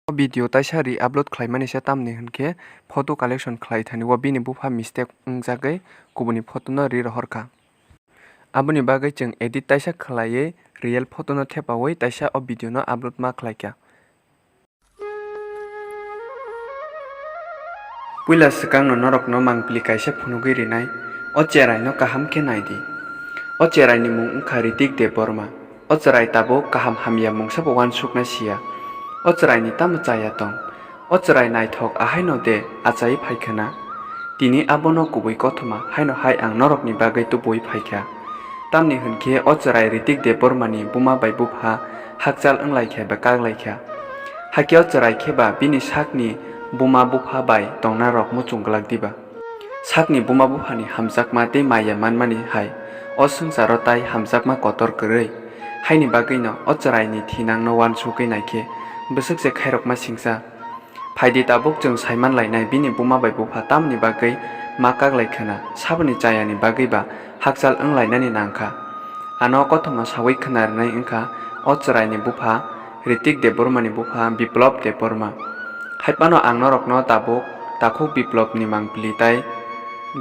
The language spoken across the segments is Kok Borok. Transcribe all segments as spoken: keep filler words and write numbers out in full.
O video taisa re-upload khlaimani se, tamni hwnkhe photo collection khlai thani o bini bupha mistake wngjagwi kubuni photo no ri rohor kha. Aboni bagwi chwng edit taisa khlaiwi real photo no thepawi taisa o video no upload ma khlai kha. Puila swkangno norokno mangpili kaisa phunugwi rinai, o cheraino kaham khe nai di. O cheraini mung wngkha Ritik Debbarma. O cherai tabuk kaham hamya mungsabo uansuknai siya. O cheraini tamo chaya tong? O cherai naithok ahaino de achai phai khna? Tini abono kubui kothoma haino hai ang norokni bagwi tubui phai kha. Tamni hwn khe o cherai Ritik Debbarmani buma bai bupha hakchal wnglai khe ba kak lai kha. Hakhe o cherai khe ba bini sakni buma bupha bai tongna rok muchung glak diba? Sakni buma buphani hamjakma tei maya manmani hai o swngcharo tai hamjakma kotor kwrwi. Haini bagwino o chwraini thinangno uansugwi naikhe bwswk se khairokma singcha. Phaidi tabuk chwng saiman lainai bini buma bai bupha tamni bagwi ma kaklai khna, saboni chayani bagwi ba hakchal wng lainani nang kha. Ano kothoma saui khna rwnai wng kha o chwraini bupha Ritik Debbarmani bupha Biplop Debbarma. Hai phano ang norokno tabuk takhuk Biplopni mangpili tai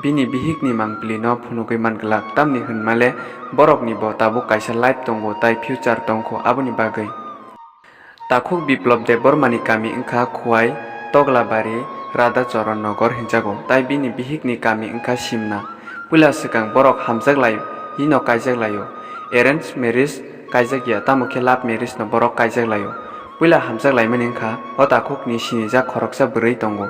bini bihikni mangpilino phunugwi man glak, tamni hwnmale borokni bo tabuk kaisa life tongo tai future tongkho aboni bagwi. Takhuk Biplop Debbarmani kami wngkha Khowai, Toglabari, Radhacharan Nagar hinjago, tai bini bihikni kami wngkha Simna. Puila swkang borok hamjak lai, hino kaijak laio. Arrange marriage kaijak ya, tamo khe love marriage no borok kaijak laio. Puila hamjak laimani wngkha o takhukni sinijak khoroksa bwrwi tongo.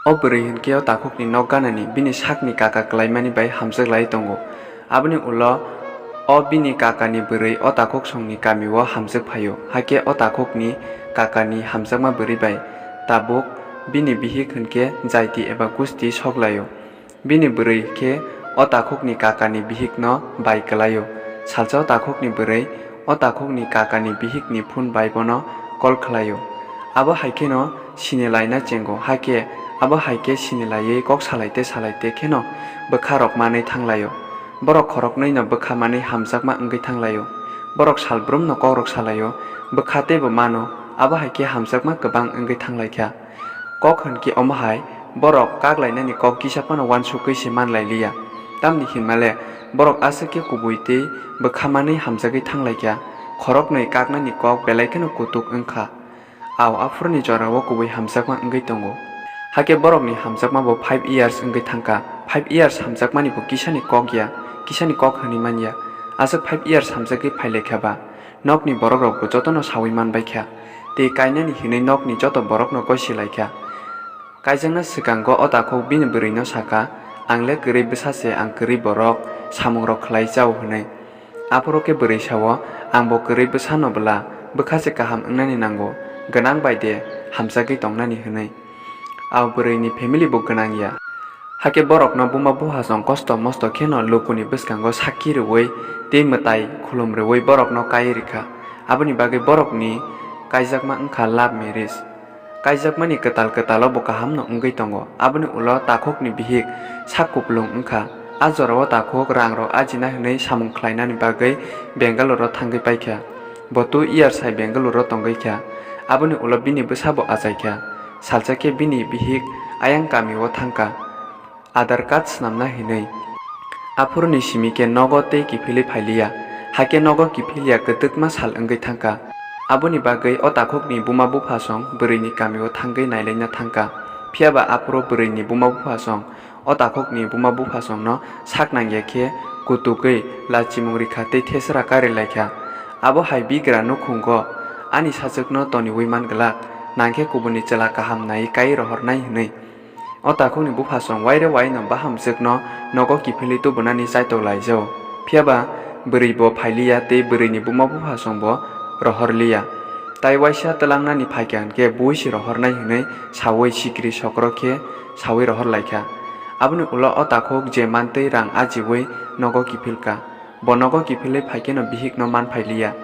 O bwrwi hinkhe o takhukni nok ganani bini sakni kaka kwlaimani bai hamjak lai tongo. Aboni ulo o bini kakani bwrwi o takhuk songni kamio hamjak phaio. Hakhe o takhukni kakani hamjakma bwrwi bai tabuk bini bihik hinkhe jaiti eba gusti sok laio. Bini bwrwi khe o takhukni kakani bihikno bai kwlaio. Salsa o takhukni bwrwi o takhukni kakani bihikni phone bai bono call khlaio. Abo hai kheno sini laina chengo, hakhe abo hai khe sini laiwi kok salai te salai te kheno bwkha rok manwi thang laio. Borok khoroknwi no bwkha manwi hamjakma wngwi thang laio. Borok salbrum no kok rok salaio, bwkha teibo mano, abo hai khe hamjakma kwbang wngwi thang lai kha. Kok hwn khe omo hai, borok kak lainani kok kisa phano uansukgwi se man lai liya. Tamni hinmale borok aswk khe kubui tei bwkha manwi hamjagwi thang lai kha. Khoroknwi kaknani kok belai kheno kutuk wng kha. Ao aphuruni jorao kubui hamjakma wngwi tongo. Hakhe borokni hamjakma bo five years wngwi thang kha. Five years hamjakmani bo kisani kok ya, kisani kok hwnwi man ya. Aswk five years hamjagwi phai lai kha ba, nokni borok rok bo jotono saui man bai kha. Tei kainani hinwi nokni joto borokno gosi lai kha. Kaijakna swkango o takhuk bini bwrwino sa kha, "Ang le kwrwi bwsa se, ang kwrwi borok samung rok khlai chao," hwnwi. Aphuru khe bwrwi sao, "Ang bo kwrwi bwsano bwla, bwkha se kaham wngnani nango, gwnang bai de hamjagwi tongnani," hwnwi. Abo bwrwini family bo gwnang ya. Hakhe borokno buma buphasong kosto mosto kheno lukuni bwskango sakki rwui tei mwtai khulum rwui borokno kai rikha. Aboni bagwi borokni kaijakma wngkha love marriage. Kaijakmani kwtal kwtalo bo kaham no wngwi tongo. Aboni ulo takhukni bihik sak kupulung wngkha. A jorao takhuk rang rok ajina hwnwi samung khlainani bagwi Bangalore o thangwi paikha. Bo two years hai Bangalore o tongwi kha. Aboni ulo bini bwsa bo achai kha. Salsa khe bini bihik ayang kami o thangkha. Aadhaar card swnamna hinwi. Aphuruni simi khe nogo tei kiphilwi phailiya, hakhe nogo kiphilya kwtwkma sal wngwi thangkha. Aboni bagwi o takhukni buma buphasong bwrwini kamio thangwi nailaina thangkha. Phiyaba aphuru bwrwini buma buphasong o takhukni buma buphasongno sak nangya khe kutugwi lachimung rikha tei thesra kari laikha. Abo hai bigra nukhungo ani sajwkno toniwi man glak, nangkhe kubuni chwla kaham naiwi kai rohornai hwnwi. O takhukni buphasong waire waino bahamjwkno nogo kiphilwi tubunani chaitok laijao. Phiyaba bwrwi bo phailiya tei bwrwini buma buphasong bo rohorliya. Tai waisa twlangnani phaikha hinkhe bui se rohornai hwnwi saui sikri sokro khe saui rohor laikha. Aboni ulo o takhuk je mantwi rang ajiui nogo kiphilkha. Bo nogo kiphilwi phaikheno bihikno man phailiya.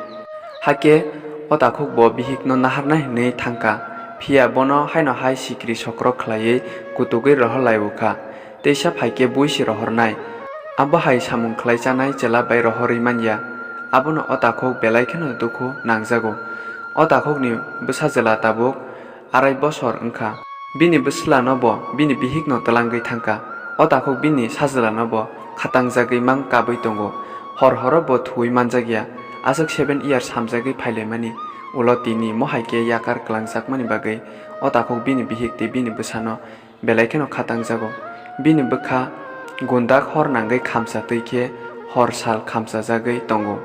Hakhe o takhuk bo bihikno naharna hinwi thangkha, phiya bono haino hai sikri sokro khlaiwi kutugwi rohor laiwkha. Teisa phaikhe bui se rohornai. Abo hai samung khlai chanai chwla bai rohorwi manya. Abono o takhuk belai kheno dukhu nangjago. O takhukni bwsa chwla tabuk Arai bosor wngkha. Bini bwslano bo bini bihikno twlangwi thangkha. O takhuk bini sajwlano bo khatangjagwi mang kabwi tongo. Hor horo bo thuwi manjakya. Aswk seven years hamjagwi phailaimani ulo tini mohai khe yakar kwlangjakmani bagwi o takhuk bini bihik tei bini bwsano belai kheno khatangjago. Bini bwkha gundak hor nangwi khamsa twi khe hor sal khamsajagwi tongo.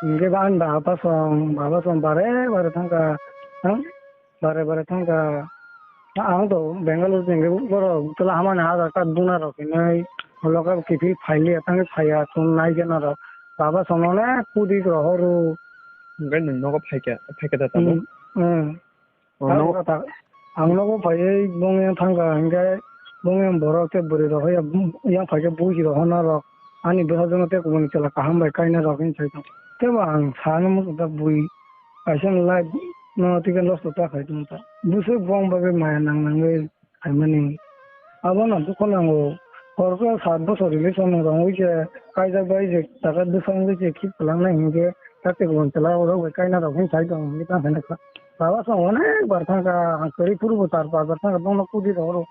Hingke ba ani baba song, baba song bare bare thangkha, ha? Bare bare thangkha. Ang to Bangalore jengke borok tola hamani hajar ta duna rok hinui local kiphil phailiya thangwi phaiya chwng naigena rok. Baba song onek pudi rohoro. Hingke nwng nogo phaikha, phaikha da tamo? Hmm, hmm. Oh, ang no. Ang nogo phaiwi bongni thangkha hingke bongni borok tei bwrwi rok yang phaikhe buji rok honna rok ani bwsajwkno tei kubuni chwla kaham bai kaina rok hinwi sai tong. Tei bo ang sano muchungkha bui kaisa ni life no tei lost ta khai tong ta. Bwswk bong bagwi maya nang nangwi khaimani. Abono dukhu nango. Hor khe sat bochor relation rwngwi se kaijak bai se jaga bwsa wngwi se khib kwlangnai hinkhe tate kubun chwla rok bai kaina rok hinwi sai tong hinwi tamo hinwi kha. Baba song onek bar thangkha, ang kwrwi phuru bo char pas bar thangkha, bongno kudi rok.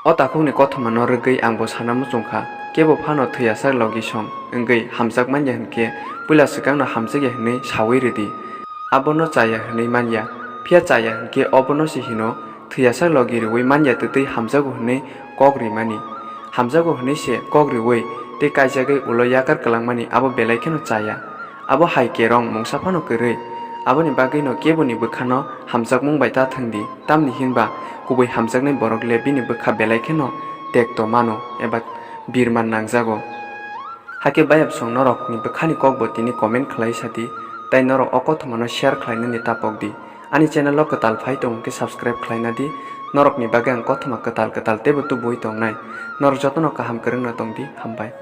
O takhukni kothomano rwgwi ang bo sana muchungkha, kebo phano thwiyasak logi song wngwi hamjak manya hinkhe puila swkangno hamjakya hinwi sawi rwdi. Abono chaya hinwi manya, phiya chaya hinkhe obono se hino thwiyasak logi rwui manya twtwi hamjago hinwi kok rimani. Hamjago hinwi se kok riui tei kaijagwi ulo yakar kwlangmani abo belai kheno chaya. Abo hai kerong mungsa phano kwrwi. Aboni bagwino keboni bwkhano hamjakmung bai ta thwngdi, tamni hinba kubui hamjaknai borok le bini bwkha belai kheno tekto mano eba birman nangjago. Hakhe bayapsong norokni bwkhani kokbo tini comment khlai sadi, tei norok o kothomano share khlainani tapokdi. Ani channel o kwtal phai tongkhe subscribe khlaina di, norokni bagwi ang kothoma kwtal kwtal teibo tubui tongnai. Norok jotono kaham kwrwngno tongdi, hambai.